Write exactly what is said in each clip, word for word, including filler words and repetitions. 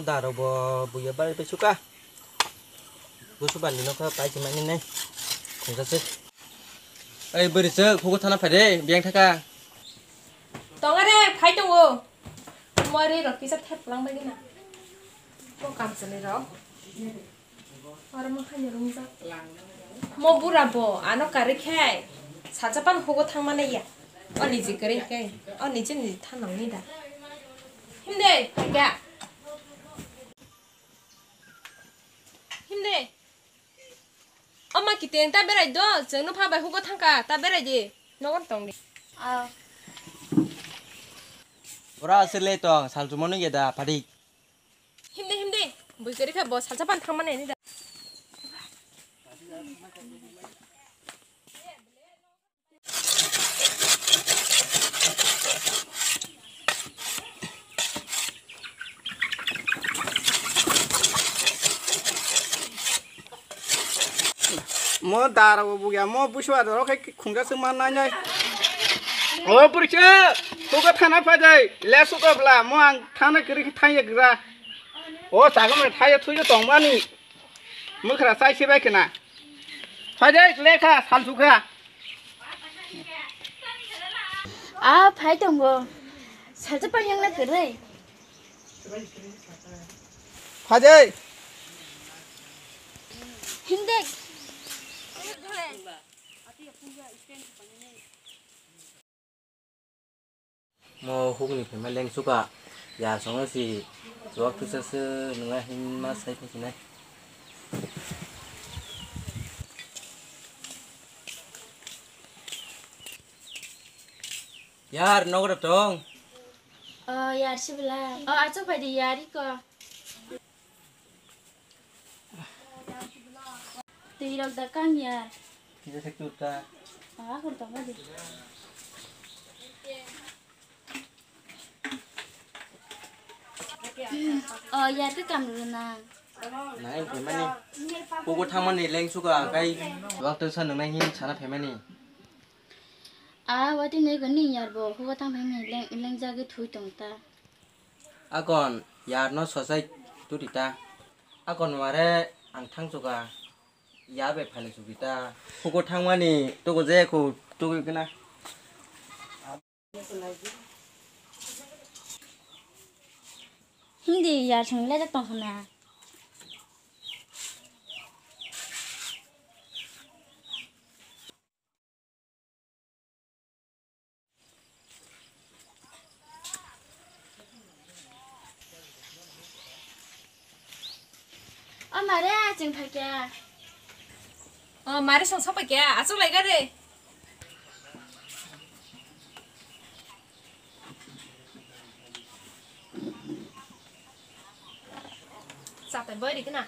Da rok bo buya bai bai suka. Busu bandi no kha pai se mani nai. Khungsa se. Ei bwrwi se khugo thana phai de biyang thaka. Tongare phai tongo. Mori rok kisa thep lang bai na. Ko kam sani rok. Oro mo khaina rungjak. Mo bura bo ano karwi khe salsa pan hugo thangmani ya. O niji kwrwi khe, o niji niji thanong ni da. Himde, phaikha. Himde. O ma kiteng ta berai do, chwng no pha bai hugo thangka, ta berai di. Nogon tong di. Ah. Ora aswk le tong, salsa mano ya da, phadik. Himde, himde. Bui kwrwi kha bo salsa pan thangmani ani da. Mo dara bo bugya, mo busu adoro khai khungja sung man nai nai. O purikhe, tuka thana phai jai, le suka bla, mo ang thana kiri thai gra. O sagam thai thui tong mani. Mukhra sai se bai khna. Phai jai le kha, sal sukha. A phai tongo. Salsa pan yang na kwrwi. Phai jai. Himde. Mo hukni phaima lengsuka, ya songno si chuwak twisa se nwngnai hinma sai phasinai. Yar, nogo da tong? O, yar sibla. O, achuk phaidi yar iko. Twi rok da kang ya. Kisa se kut ta. Ah, kun tong di. Oh, ya ke kam runa. Nai, phaimani. Kuku thangmani leng suka kai. Wak tu sa nungnai hin sana phaimani. Ah, wati ne ko ni yar bo. Kuku thang phaimani leng, leng jagi thui tong ta. Akon, yar no sosai tuti ta. Akon ware ang thang suka. Ya be phale sugi ta. Hugo thangmani tugo je ko tugo kena. Hindi ya sing le tong khna. O mare, chwng phaikha. O mare, chwng sokpaikha, achuk lai gari. Chatai boi rikna.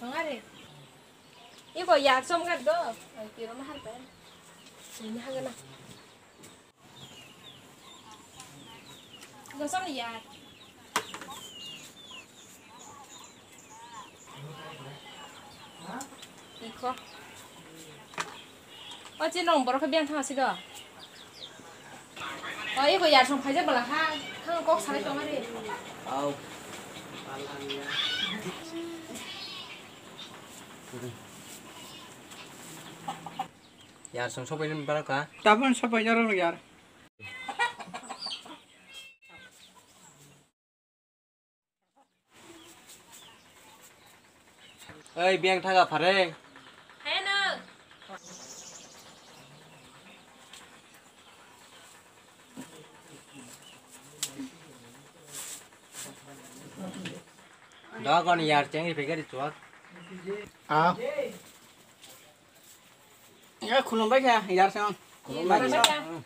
Mangare. Iko yak som gat do. Ai, piro mahar pen. Ini hagana. Gosok ya. Ikho. O chinrong borok khe biyang thang si do. O iko yar song phaijak bwla ha. Thang kok salai tong ari. Au. Yar song sopai ni barok ka. Tabun sopai jaro yar. Oi, biyang thaga phare. Hai no. Dogon yar chengri phegari chuak. Ah. Ya khulumbai kha yar chang. Khulumbai kha.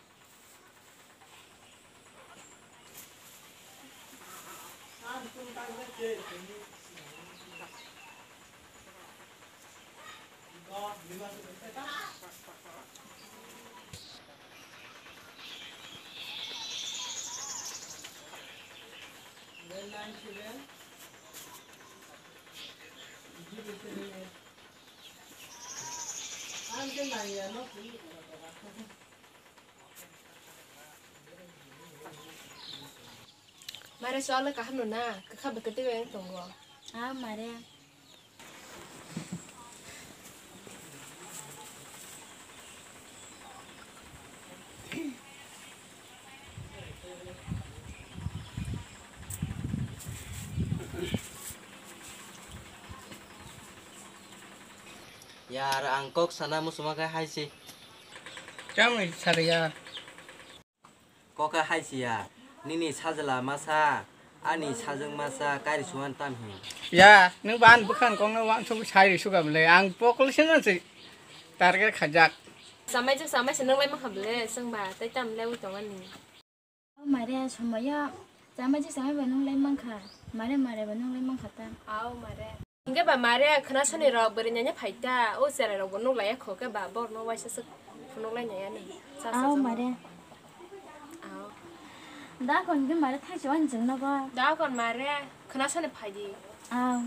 Mare, swkang le kaham no na? Kwkha bai kwtwi bai wng tongo. Ah, mare. Yar, ang kok sana muchungma khe hai se. Chamwi sari yar. Kok khe hai se ya. Nini sajla masa, ani sajwk masa, kari suan tam hi. Ya, nwng ba ani bwkhani kokno uansuk sai ri suka bwle. Ang pokol se no se target khajak. Samai jwk samai se nung lai mankha bwle, chwng ba tei tam le wi tong ani. O mare, somoyo chamai jwk chamai bo nung lai mankha. Mare, mare bo nung lai mankha ta. Ao mare. Hingke ba mare khwna soni rok bwrwi nanya phai ta. O cherai rok bo nuk lai ya kho ke ba bor no waisa se phunuk lai nanya ni. Sa sa. Ao sa mare. Ao. Da kon ke mare thai se wan jeng no go. Da kon mare khwna soni phai di. Ao.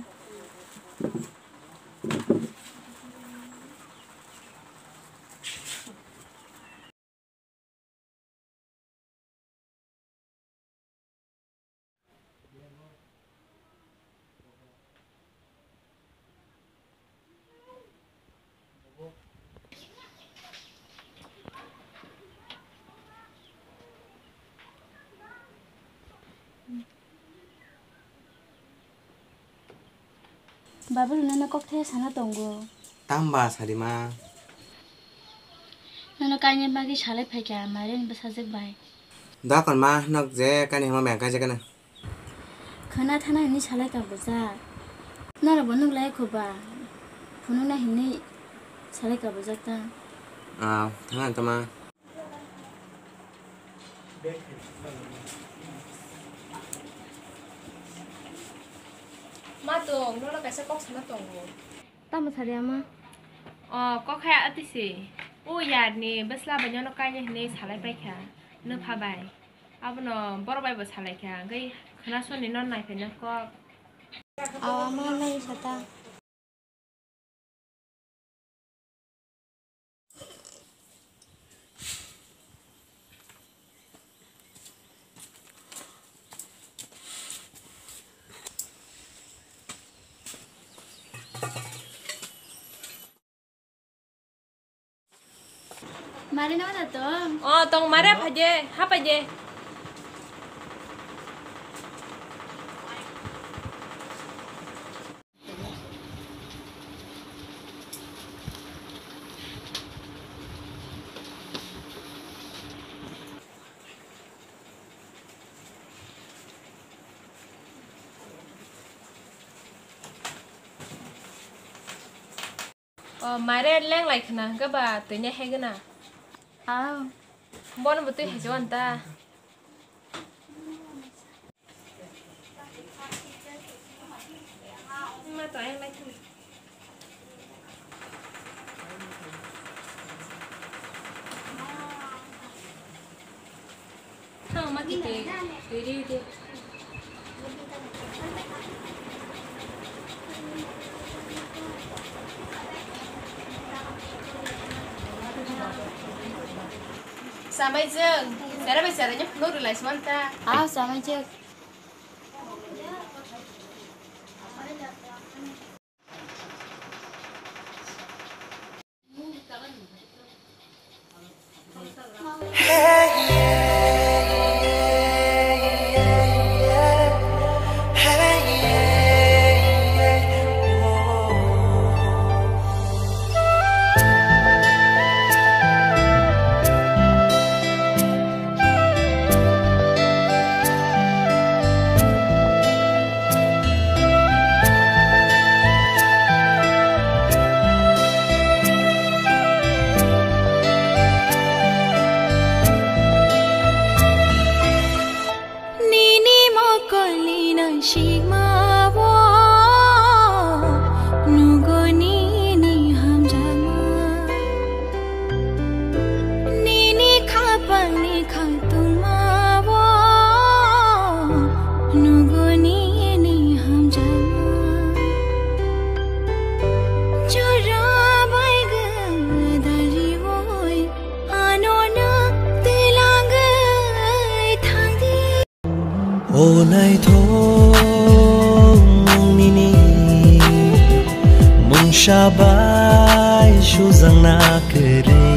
Babul nono kok the sana tongo. Tamba sarima. Nono kainwi bagwi salai phaikha, mare ni bwsajwk bai. Dokon ma, nok je kani hwnma bai ang kaijak gana. Khwna thana hwnwi salai ka bwjak. Norok bo nuk lai kho ba. Phunukna hwnwi salai ka bwjak ta. Ah, thana tama. Ma tong, nono kaisa kok sana tongo. Tamo sari ama? O, kok hai atisi. O yarni bwsla bai nono kainwi hwnwi salai paikha. Nwpha bai. Abono borok bai bo salai kha. Hwnkhe khwna soni nono naiphai no kok. Aw, ama nai sata. Mare no da to. O, tong mare phaide, ha phaide. O, mare leng lai khna hwnkhe ba twi ne hegwna. Aw. Bono bo twi haijo anta. Ma to ayang lai khna. Thang ma kiti, tiri ti. Samai jeng, sera bai sera nya phunuk rwlai swan ta. Ah, samai jeng. O naithok mung nini, mungsa bai sujak na kwrwi.